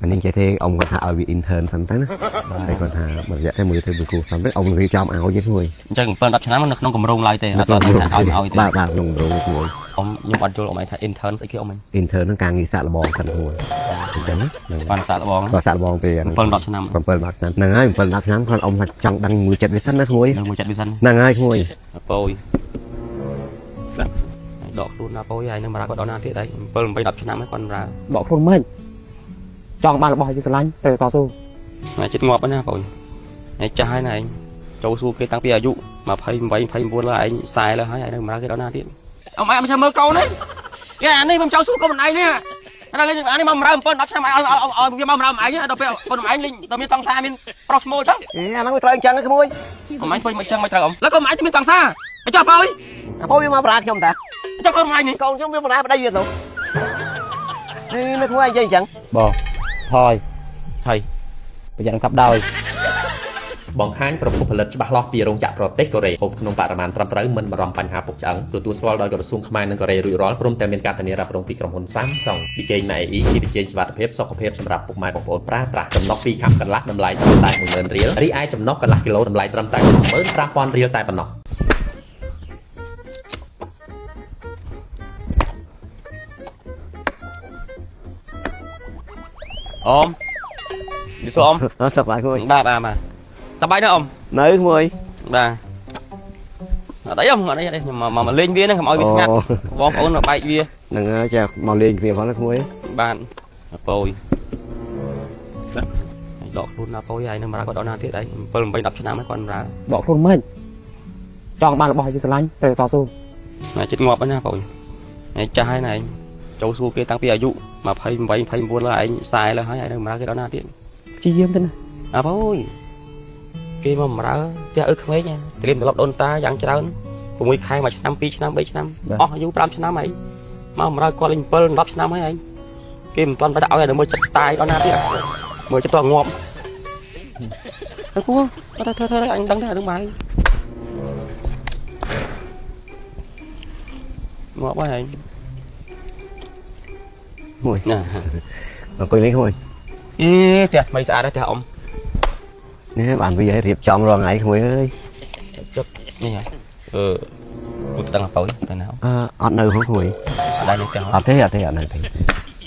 អានេះចេះទេអ៊ំគាត់ថាឲ្យវា intern សិនទៅណាតែគាត់ថាបើរយៈតែមើលទៅវាគូសិនទៅអ៊ំរៀបចំឲ្យទេមួយ អញ្ចឹង7 10ឆ្នាំនៅក្នុងគម្រោងឡើយទេអត់ដល់ថាឲ្យឲ្យទេ បាទបាទក្នុងគម្រោងមួយ អ៊ំខ្ញុំអត់យល់អ៊ំឯងថា intern ស្អីគេអ៊ំឯង intern ហ្នឹងការងារសាកល្បងសិនមួយអញ្ចឹងណា បានសាកល្បង គាត់សាកល្បងទេ 7 10ឆ្នាំ 7 10ឆ្នាំហ្នឹងហើយ7 10ឆ្នាំគាត់អ៊ំថាចង់ដឹងមួយចិត្តវាសិនណាក្មួយ នៅមួយចិត្តវាសិន ហ្នឹងហើយក្មួយ ប៉យបាទដកខ្លួនណាប៉យហើយនឹងបារាគាត់ដល់ណាទៀតហើយ7 8 10ឆ្នាំហើយគាត់បារា ដកខ្លួនមិនចង់បានរបស់យើងស្រឡាញ់ត្រូវតស៊ូ ថ្ងៃចិត្តងាប់ណាបងឯងចាស់ហើយណាឯងចូលសួរគេតាំងពីអាយុ28 29លើឯង40លើហើយឯងនៅបម្រើគេដល់ណាទៀតអ៊ំឯងមិនចាំមើលកូនទេគេអានេះមិនចូលសួរកូនឯងនេះអានេះអានេះមកបម្រើ7 10ឆ្នាំឲ្យឲ្យវាមកបម្រើឯងដល់ពេលកូនឯងលេងដល់មានតង្សាមានប្រុសឈ្មោះចឹង អេអាហ្នឹងវាត្រូវអញ្ចឹងក្មួយ អ៊ំឯងធ្វើមិនចឹងមិនត្រូវអ៊ំលើកូនឯងមានតង្សាអញ្ចឹងបើ អាពូវាមកប្រាខ្ញុំតា ចុះកូនឯងនេះ កូនខ្ញុំវាប្រាប្តីវាទៅនេះនៅក្មួយនិយាយអញ្ចឹង បងថយ ថៃ ប្រយ័ត្នកាប់ដោយ បង្ហាញប្រភពផលិតច្បាស់លាស់ពីរោងចក្រប្រទេសកូរ៉េហូបក្នុងបរិមាណត្រឹមត្រូវមិនបារម្ភបញ្ហាពុកឆ្អឹងទទួលស្គាល់ដោយក្រសួងខ្មែរនិងកូរ៉េរួចរាល់ព្រមទាំងមានការធានារ៉ាប់រងពីក្រុមហ៊ុន Samsung ប៊ីចេងម៉ាអេជាប៊ីចេងសុវត្ថិភាពសុខភាពសម្រាប់ពុកម៉ែបងប្អូនប្រើប្រាស់ចំណុះ2ខាំកន្លះតម្លៃត្រឹមតែ10000រៀលរីឯចំណុះកន្លះគីឡូតម្លៃត្រឹមតែ15000រៀលតែប៉ុណ្ណោះ អ៊ំយូសួរអ៊ំ អត់សុខបាយក្មួយ បាទបាទបាទសប្បាយណាស់អ៊ំ នៅក្មួយ បាទអត់អីអ៊ំអត់អីខ្ញុំមកលេងវាហ្នឹងកុំឲ្យវាស្ងាត់បងប្អូនមកបែកវា ហ្នឹងហើយចាមកលេងគ្នាផងណាក្មួយ បាទប៉យបាទដកខ្លួនណាប៉យហើយនឹងបារាគាត់ដល់ណាទៀតហើយ7 8 10ឆ្នាំហើយគាត់បារា ដកខ្លួនមិនចង់បានរបស់យើងស្រឡាញ់ត្រូវតស៊ូ ថ្ងៃចិត្តងាប់ណាប៉យឯងចាស់ហើយណាឯងចូលសួរគេតាំងពីអាយុ28 29លើឯង40លើហើយឯងនឹងបារាគេដល់ណាទៀត ព្យាយាមទៅណា អាប៉យគេមកបារាផ្ទះឪក្មេងត្រៀមត្រឡប់ដូនតាយ៉ាងច្រើន6ខែ1ឆ្នាំ2ឆ្នាំ3ឆ្នាំអស់អាយុ5ឆ្នាំហើយមកបារាគាត់លេង7 10ឆ្នាំហើយឯងគេមិនទាន់បាច់ឲ្យឲ្យមើលចិត្តតាយដល់ណាទៀតមើលចិត្តតងាប់ទៅគួអត់ធ្វើធ្វើអញដឹងដែររឿងបាយងាប់ហើយ មួយ ណា អង្គុយលេងក្មួយ អេផ្ទះថ្មីស្អាតផ្ទះអ៊ំ នេះបានវាឲ្យរៀបចំរាល់ថ្ងៃក្មួយអើយ នេះហើយអឺគូទៅដឹងអប៉ូទៅណា អឺអត់នៅហ៎ក្មួយ អត់ដែរនៅផ្ទះ អត់ទេអត់ទេអត់នៅទេ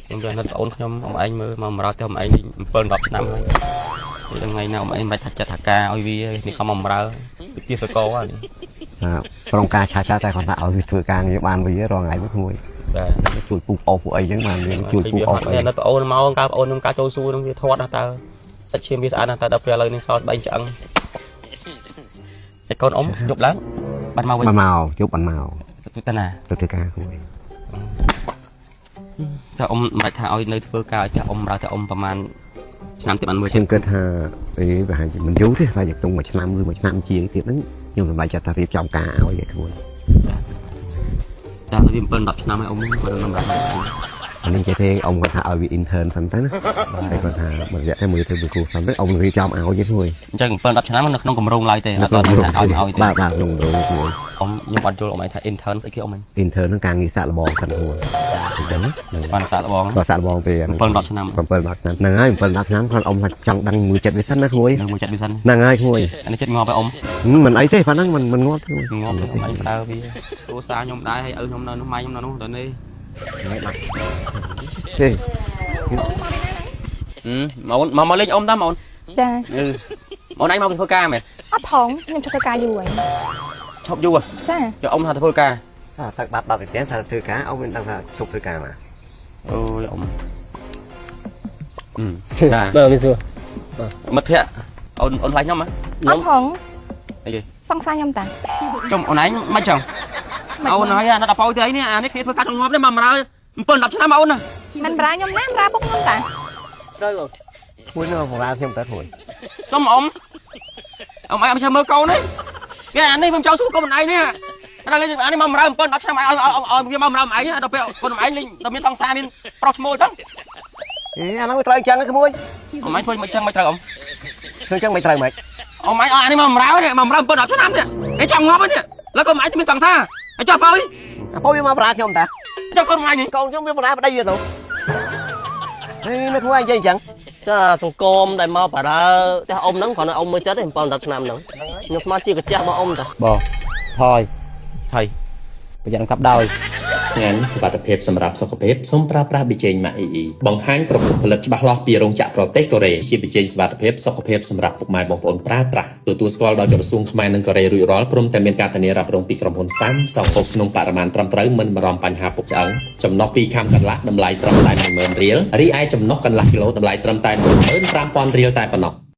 ខ្ញុំយកនឹកប្អូនខ្ញុំអ៊ំឯងមើលមកម្រើផ្ទះអ៊ំឯង7 10ឆ្នាំហើយថ្ងៃណាអ៊ំឯងមិនថាចិត្តថាការឲ្យវានេះខំមកម្រើពីទីសកលនេះ ក្រុមការឆាឆាតែគាត់ថាឲ្យវាធ្វើការងារបានវារាល់ថ្ងៃក្មួយ បាទ ជួយពូអោពួកអីចឹងបានវាជួយពូអោអី នឹកប្អូនមកកើប្អូនខ្ញុំការចូលសួរនឹងវាធាត់ណាស់តើសាច់ឈាមវាស្អាតណាស់តើដល់ពេលឥឡូវនេះសល់ស្បែកឆ្អឹងតែកូនអ៊ំយប់ឡើងបានមកវិញ បានមកយប់បានមក ទៅណា ទៅធ្វើការក្មួយ តើអ៊ំមិនបាច់ថាឲ្យនៅធ្វើការឲ្យផ្ទះអ៊ំរើតែអ៊ំប្រហែលឆ្នាំទៀតបានមើល ខ្ញុំគិតថាអីប្រហែលជាមិនយូរទេប្រហែលជាក្នុងមួយឆ្នាំឬមួយឆ្នាំជាងទៀតហ្នឹងខ្ញុំសម្រេចចិត្តថារៀបចំការឲ្យឯក្មួយ តើវា7 10ឆ្នាំហើយអ៊ំគាត់នឹងរ៉ាប់ អានេះចេះទេអ៊ំគាត់ថាឲ្យវា intern សិនទៅណាតែគាត់ថាបើរយៈតែមើលទៅវាគូសិនទៅអ៊ំរៀបចំឲ្យទេក្មួយ អញ្ចឹង7 10ឆ្នាំនៅក្នុងគម្រោងឡើយទេអត់ដល់ថាឲ្យឲ្យទេ បាទបាទក្នុងគម្រោងក្មួយ អ៊ំខ្ញុំអត់យល់អ៊ំឯងថា intern ស្អីគេអ៊ំឯង intern ហ្នឹងការងារសាកល្បងសិនក្មួយអញ្ចឹងណា បានសាកល្បង គាត់សាកល្បងទេ 7 10ឆ្នាំ 7 10ឆ្នាំហ្នឹងហើយ7 10ឆ្នាំគាត់អ៊ំថាចង់ដឹងមួយចិត្តវាសិនណាក្មួយ នៅមួយចិត្តវាសិន ហ្នឹងហើយក្មួយ អានេះចិត្តងាប់ហើយអ៊ំ មិនអីទេប៉ណ្ណឹងមិនមិនងាប់ទេ ងាប់អ៊ំឯងប្រើវាគ្រួសារខ្ញុំដែរហើយឪខ្ញុំនៅនោះម៉ែខ្ញុំនៅនោះដល់នេះ ទេ ម៉ូនមកមកលេងអ៊ំតាម៉ូន ចា អឺម៉ូនឯងមកធ្វើការមែន អត់ផងខ្ញុំឈប់ធ្វើការយូរហើយ ឈប់យូរ ចា ចុះអ៊ំថាធ្វើការ ទឹកបាត់បាត់ទៅផ្ទះថាធ្វើការអ៊ំមិនដឹងថាឈប់ធ្វើការមក អូយអ៊ំចា បាទមានសួរ មិត្តភក្តិអូនអូនខ្លាចខ្ញុំហ៎ អត់ផង អីគេ សង្សារខ្ញុំតា ចុំអូនឯងមិនចឹងអូនហើយអាណិតអប៉ោទៅអីនេះអានេះគ្នាធ្វើការចង់ងាប់នេះមកមក7 10ឆ្នាំអូនណា មិនប្រាខ្ញុំណាប្រាពុកខ្ញុំតា ត្រូវបង មួយនៅបរាខ្ញុំតើមួយ ចុំអ៊ំអ៊ំឯងមិនចាំមើលកូនទេគេអានេះមិនចង់សួរកូនឯងនេះអានេះអានេះមក7 10ឆ្នាំឲ្យឲ្យវាមក7ឯងដល់ពេលកូនឯងលេងដល់មានសង្សារមានប្រុសឈ្មោះចឹង អេអាហ្នឹងវាត្រូវអញ្ចឹងក្មួយ អ៊ំឯងធ្វើមិនចឹងមិនត្រូវអ៊ំ ធ្វើអញ្ចឹងមិនត្រូវមិន អ៊ំឯងឲ្យអានេះមក7នេះមក7 10ឆ្នាំនេះគេចង់ងាប់នេះแล้วកូនឯងមានសង្សារឲ្យចុះបើ អាពូវាមកប្រាខ្ញុំតា ចុះកូនឯងនេះ កូនខ្ញុំវាប្រាប្តីវាទៅនេះនៅក្មួយនិយាយអញ្ចឹង ចាសង្គមដែលមកបារើផ្ទះអ៊ំហ្នឹងគ្រាន់តែអ៊ំមើលចិត្តទេ7 10ឆ្នាំហ្នឹងខ្ញុំស្មានជាកាចាស់របស់អ៊ំតា បងថយ ថយ ប្រយ័ត្នកាប់ដោយ ឆ្ងាញ់សុវត្ថិភាពសម្រាប់សុខភាពសូមប្រើប្រាស់ប៊ីចេងម៉ាក់អ៊ីអ៊ីបង្ហាញប្រភពផលិតច្បាស់លាស់ពីរោងចក្រប្រទេសកូរ៉េជាប៊ីចេងសុវត្ថិភាពសុខភាពសម្រាប់ពុកម៉ែបងប្អូនប្រើប្រាស់ទទួលស្គាល់ដោយក្រសួងខ្មែរនិងកូរ៉េរួចរាល់ព្រមទាំងមានការធានារ៉ាប់រងពីក្រុមហ៊ុន Samsung ហូបក្នុងបរិមាណត្រឹមត្រូវមិនបារម្ភបញ្ហាពុកឆ្អឹងចំណុះ2ខាំកន្លះតម្លៃត្រឹមតែ10000រៀលរីឯចំណុះកន្លះគីឡូតម្លៃត្រឹមតែ15000រៀលតែប៉ុណ្ណោះ។